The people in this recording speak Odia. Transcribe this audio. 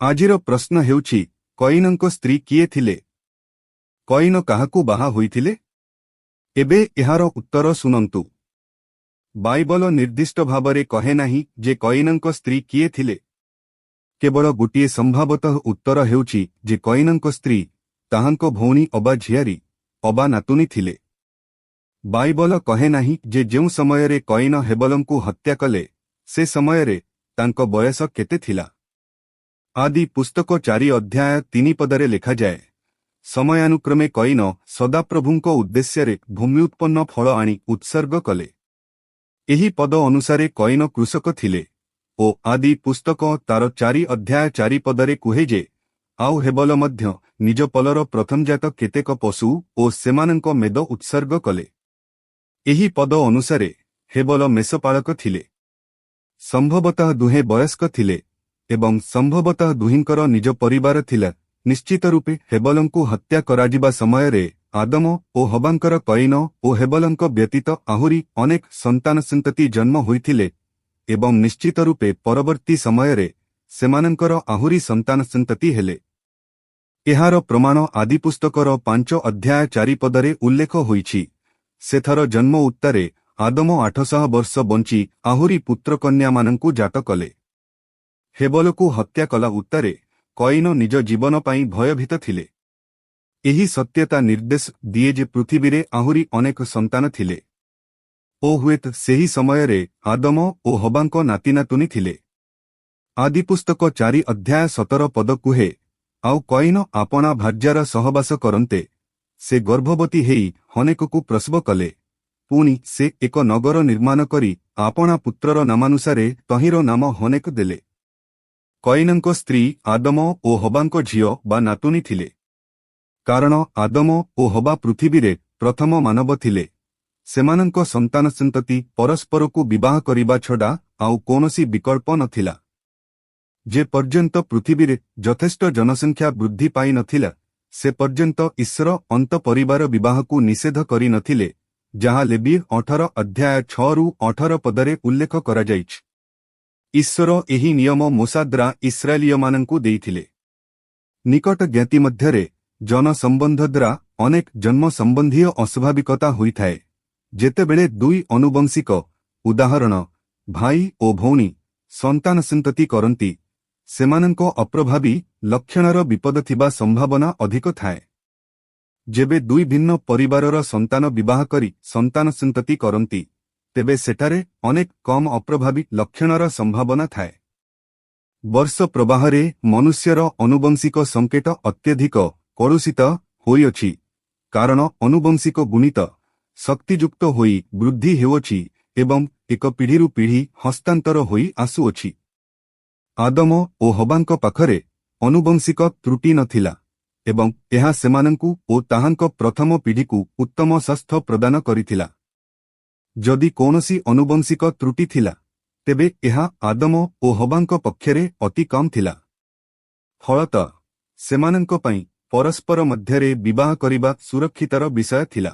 ଆଜିର ପ୍ରଶ୍ନ ହେଉଛି, କଇନଙ୍କ ସ୍ତ୍ରୀ କିଏ ଥିଲେ? କଇନ କାହାକୁ ବାହା ହୋଇଥିଲେ? ଏବେ ଏହାର ଉତ୍ତର ଶୁଣନ୍ତୁ। ବାଇବଲ ନିର୍ଦ୍ଦିଷ୍ଟ ଭାବରେ କହେ ନାହିଁ ଯେ କଇନଙ୍କ ସ୍ତ୍ରୀ କିଏ ଥିଲେ। କେବଳ ଗୋଟିଏ ସମ୍ଭାବତଃ ଉତ୍ତର ହେଉଛି ଯେ କଇନଙ୍କ ସ୍ତ୍ରୀ ତାହାଙ୍କ ଭଉଣୀ ଅବା ଝିଆରୀ ଅବା ନାତୁଣୀ ଥିଲେ। ବାଇବଲ କହେ ନାହିଁ ଯେ ଯେଉଁ ସମୟରେ କଇନ ହେବଲଙ୍କୁ ହତ୍ୟା କଲେ, ସେ ସମୟରେ ତାଙ୍କ ବୟସ କେତେ ଥିଲା। ଆଦି ପୁସ୍ତକ 4 ଅଧ୍ୟାୟ 3 ପଦରେ ଲେଖାଯାଏ, "ସମୟାନୁକ୍ରମେ କଇନ ସଦାପ୍ରଭୁଙ୍କ ଉଦ୍ଦେଶ୍ୟରେ ଭୂମ୍ୟୁତ୍ପନ୍ନ ଫଳ ଆଣି ଉତ୍ସର୍ଗ କଲେ।" ଏହି ପଦ ଅନୁସାରେ କଇନ କୃଷକ ଥିଲେ ଓ ଆଦି ପୁସ୍ତକ ତାର 4 ଅଧ୍ୟାୟ 4 ପଦରେ କୁହେ ଯେ ଆଉ ହେବଲ ମଧ୍ୟ ନିଜ ପଲର ପ୍ରଥମଜାତ କେତେକ ପଶୁ ଓ ସେମାନଙ୍କ ମେଦ ଉତ୍ସର୍ଗ କଲେ। ଏହି ପଦ ଅନୁସାରେ ହେବଲ ମେଷପାଳକ ଥିଲେ। ସମ୍ଭବତଃ ଦୁହେଁ ବୟସ୍କ ଥିଲେ ଏବଂ ସମ୍ଭବତଃ ଦୁହିଁଙ୍କର ନିଜ ପରିବାର ଥିଲା। ନିଶ୍ଚିତ ରୂପେ ହେବଲଙ୍କୁ ହତ୍ୟା କରାଯିବା ସମୟରେ ଆଦମ ଓ ହବାଙ୍କର କଇନ ଓ ହେବଲଙ୍କ ବ୍ୟତୀତ ଆହୁରି ଅନେକ ସନ୍ତାନ ସନ୍ତତି ଜନ୍ମ ହୋଇଥିଲେ ଏବଂ ନିଶ୍ଚିତ ରୂପେ ପରବର୍ତ୍ତୀ ସମୟରେ ସେମାନଙ୍କର ଆହୁରି ସନ୍ତାନ ସନ୍ତତି ହେଲେ। ଏହାର ପ୍ରମାଣ ଆଦିପୁସ୍ତକର 5 ଅଧ୍ୟାୟ 4 ପଦରେ ଉଲ୍ଲେଖ ହୋଇଛି, "ସେଥର ଜନ୍ମ ଉତ୍ତାରେ ଆଦମ 800 ବର୍ଷ ବଞ୍ଚି ଆହୁରି ପୁତ୍ରକନ୍ୟାମାନଙ୍କୁ ଜାତ କଲେ।" ହେବଲକୁ ହତ୍ୟା କଲା ଉତ୍ତାରେ କଇନ ନିଜ ଜୀବନ ପାଇଁ ଭୟଭୀତ ଥିଲେ। ଏହି ସତ୍ୟତା ନିର୍ଦ୍ଦେଶ ଦିଏ ଯେ ପୃଥିବୀରେ ଆହୁରି ଅନେକ ସନ୍ତାନ ଥିଲେ ଓ ହୁଏତ ସେହି ସମୟରେ ଆଦମ ଓ ହବାଙ୍କ ନାତିନାତୁନି ଥିଲେ। ଆଦିପୁସ୍ତକ 4 ଅଧ୍ୟାୟ 17 ପଦ କୁହେ, "ଆଉ କଇନ ଆପଣା ଭାର୍ଯ୍ୟାର ସହବାସ କରନ୍ତେ, ସେ ଗର୍ଭବତୀ ହେଇ ହନେକକୁ ପ୍ରସବ କଲେ। ପୁଣି ସେ ଏକ ନଗର ନିର୍ମାଣ କରି ଆପଣା ପୁତ୍ରର ନାମାନୁସାରେ ତହିଁର ନାମ ହନେକ ଦେଲେ।" କଇନଙ୍କ ସ୍ତ୍ରୀ ଆଦମ ଓ ହବାଙ୍କ ଝିଅ ବା ନାତୁଣୀ ଥିଲେ। କାରଣ ଆଦମ ଓ ହବା ପୃଥିବୀରେ ପ୍ରଥମ ମାନବ ଥିଲେ, ସେମାନଙ୍କ ସନ୍ତାନ ସନ୍ତତି ପରସ୍ପରକୁ ବିବାହ କରିବା ଛଡ଼ା ଆଉ କୌଣସି ବିକଳ୍ପ ନଥିଲା। ଯେ ପର୍ଯ୍ୟନ୍ତ ପୃଥିବୀରେ ଯଥେଷ୍ଟ ଜନସଂଖ୍ୟା ବୃଦ୍ଧି ପାଇନଥିଲା, ସେ ପର୍ଯ୍ୟନ୍ତ ଈଶ୍ୱର ଅନ୍ତ ପରିବାର ବିବାହକୁ ନିଷେଧ କରିନଥିଲେ, ଯାହା ଲେବି 18 ଅଧ୍ୟାୟ 6ରୁ 18 ପଦରେ ଉଲ୍ଲେଖ କରାଯାଇଛି। ଈଶ୍ୱର ଏହି ନିୟମ ମୋଶାଦ୍ୱାରା ଇସ୍ରାଏଲୀୟମାନଙ୍କୁ ଦେଇଥିଲେ। ନିକଟ ଜ୍ଞାତି ମଧ୍ୟରେ ଯୌନ ସମ୍ବନ୍ଧ ଦ୍ୱାରା ଅନେକ ଜନ୍ମ ସମ୍ବନ୍ଧୀୟ ଅସ୍ୱାଭାବିକତା ହୋଇଥାଏ। ଯେତେବେଳେ ଦୁଇ ଅନୁବଂଶିକ, ଉଦାହରଣ, ଭାଇ ଓ ଭଉଣୀ, ସନ୍ତାନ ସନ୍ତତି କରନ୍ତି, ସେମାନଙ୍କ ଅପ୍ରଭାବୀ ଲକ୍ଷଣର ବିପଦ ଥିବା ସମ୍ଭାବନା ଅଧିକ ଥାଏ। ଯେବେ ଦୁଇ ଭିନ୍ନ ପରିବାରର ସନ୍ତାନ ବିବାହ କରି ସନ୍ତାନ ସନ୍ତତି କରନ୍ତି, ତେବେ ସେଠାରେ ଅନେକ କମ୍ ଅପ୍ରଭାବୀ ଲକ୍ଷଣର ସମ୍ଭାବନା ଥାଏ। ବର୍ଷ ପ୍ରବାହରେ ମନୁଷ୍ୟର ଅନୁବଂଶିକ ସଂକେତ ଅତ୍ୟଧିକ କଳୁଷିତ ହୋଇଅଛି, କାରଣ ଅନୁବଂଶିକ ଗୁଣିତ ଶକ୍ତିଯୁକ୍ତ ହୋଇ ବୃଦ୍ଧି ହେଉଅଛି ଏବଂ ଏକ ପିଢ଼ିରୁ ପିଢ଼ି ହସ୍ତାନ୍ତର ହୋଇ ଆସୁଅଛି। ଆଦମ ଓ ହବାଙ୍କ ପାଖରେ ଅନୁବଂଶିକ ତ୍ରୁଟି ନଥିଲା ଏବଂ ଏହା ସେମାନଙ୍କୁ ଓ ତାହାଙ୍କ ପ୍ରଥମ ପିଢ଼ିକୁ ଉତ୍ତମ ସ୍ୱାସ୍ଥ୍ୟ ପ୍ରଦାନ କରିଥିଲା। ଯଦି କୌଣସି ଅନୁବଂଶିକ ତ୍ରୁଟି ଥିଲା, ତେବେ ଏହା ଆଦମ ଓ ହବାଙ୍କ ପକ୍ଷରେ ଅତି କମ୍ ଥିଲା। ଫଳତଃ ସେମାନଙ୍କ ପାଇଁ ପରସ୍ପର ମଧ୍ୟରେ ବିବାହ କରିବା ସୁରକ୍ଷିତର ବିଷୟ ଥିଲା।